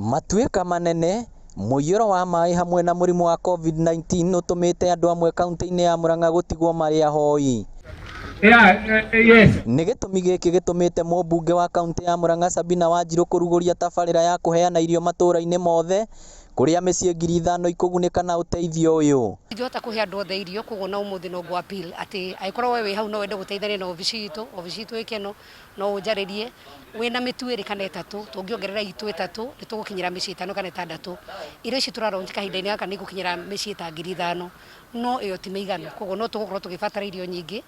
Matuĩka manene, mũiyũro wa maĩ hamwe na mũrimũ wa Covid-19 ũtũmĩte andũ amwe kaunti-inĩ ya Murang'a gũtigwo marĩ ahoi. Yeah, yes. Nĩ gĩtũmi gĩkĩ gĩtũmĩte mũmbunge wa kaunti ya Murang'a Sabina Wanjirũ kũrugũria tabarĩra ya kũheana irio matũũra-inĩ mothe kũrĩa mĩciĩ 5,000 ikũgunĩka na ũteithio ũyũ. Ndingĩhota kũhe andũ othe irio koguo na ũmũthĩ no ngũ appeal atĩ angĩkorwo we wĩ hau no wende gũteithania na obici itũ, obici itũ ĩ Keno, no ũnjarĩrie wĩna mĩtu ĩrĩ kana ĩtatũ, tũngĩongerera itũ ĩtatũ nĩ tũgũkinyĩra mĩciĩ ĩtano kana ĩtandatũ. Irio ici tũra launch kahinda-inĩ gaka nĩ igũkinyĩra mĩciĩ ta 5,000 no ĩyo ti mĩiganu, koguo no tũgũkorwo tũgĩbatara irio nyingĩ,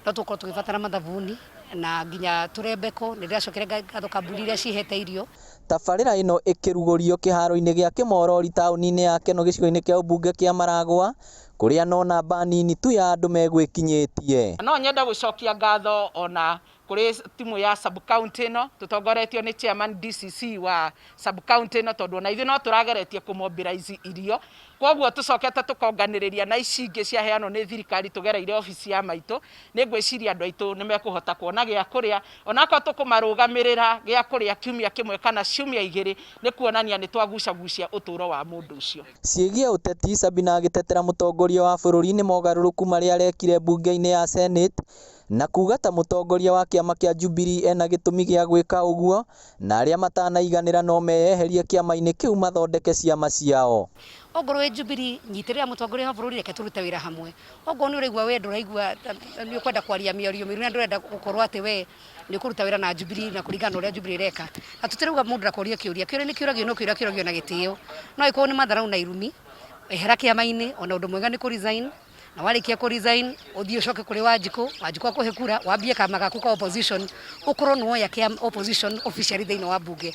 no tũgũkorwo tũgĩbatara mathabuni na nginya tũrembeko. Nĩ ndĩracokeria ngatho kambuni iria cihete irio. Tabarĩra ĩno ĩkĩrugũrio kĩharo-inĩ gĩa Kĩmorori taũni-inĩ ya Keno gĩcigo-inĩ kĩa ũmbunge kĩa Maragwa kũrĩa no namba nini tu ya andũ megwĩkinyĩtie. No nyende gũcokia ngatho ona kũrĩ timu ya sub county ĩno tũtongoretio nĩ chairman DCC wa sub county ĩno, tondũ ona ithuĩ no tũrageretie kũ mobilize irio. Koguo tũcokete tũkonganĩrĩria na ici ingĩ ciaheanwo nĩ thirikari tũgereire obici ya maitũ. Nĩ ngwĩciria andũ aitũ nĩ mekũhota kuona gĩa kũrĩa, onakorwo tũkũmarũgamĩrĩra gĩa kũrĩa kiumia kĩmwe kana ciumia igĩrĩ, nĩ kuonania nĩ twagucagucia ũtũro wa mũndũ ũcio. Ciĩgiĩ ũteti, Sabina agĩtetera mũtongoria wa bũrũri nĩ mogarũrũku marĩa arekire mbunge-inĩ ya Senate na kuga ta mũtongoria wa kĩama kĩa Jubilee ena gĩtũmi gĩa gwĩka ũguo na arĩa matanaiganĩra no meyeherie kĩama-inĩ kĩu mathondeke ciama ciao. Ongorwo wĩ Jubilee, nyitĩrĩra mũtongoria wa bũrũri, reke tũrute wĩra hamwe. Ongorwo nĩ ũraigua we ndũraigua nĩ ũkwenda kwaria mĩario mĩũru na ndũrenda gũkorwo atĩ we nĩ ũkũruta wĩra na Jubilee na kũringana na ũrĩa Jubilee ĩreka. Na tũtirauga mũndũ ndakorie kĩũria, kĩũria nĩ kĩũragio no kĩũria kĩũragio na gĩtĩo. No angĩkorwo nĩ matharaũ na irumi, ehera kĩama-inĩ, ona ũndũ mwega nĩ kũ resign. Na warĩkia kũ resign ũthiĩ ũcoke kũrĩ Wanjikũ, Wanjikũ akũhe kura, wambie kama gaku ka opposition, ũkorwo nĩ woya kĩa opposition officially thĩinĩ wa mbunge.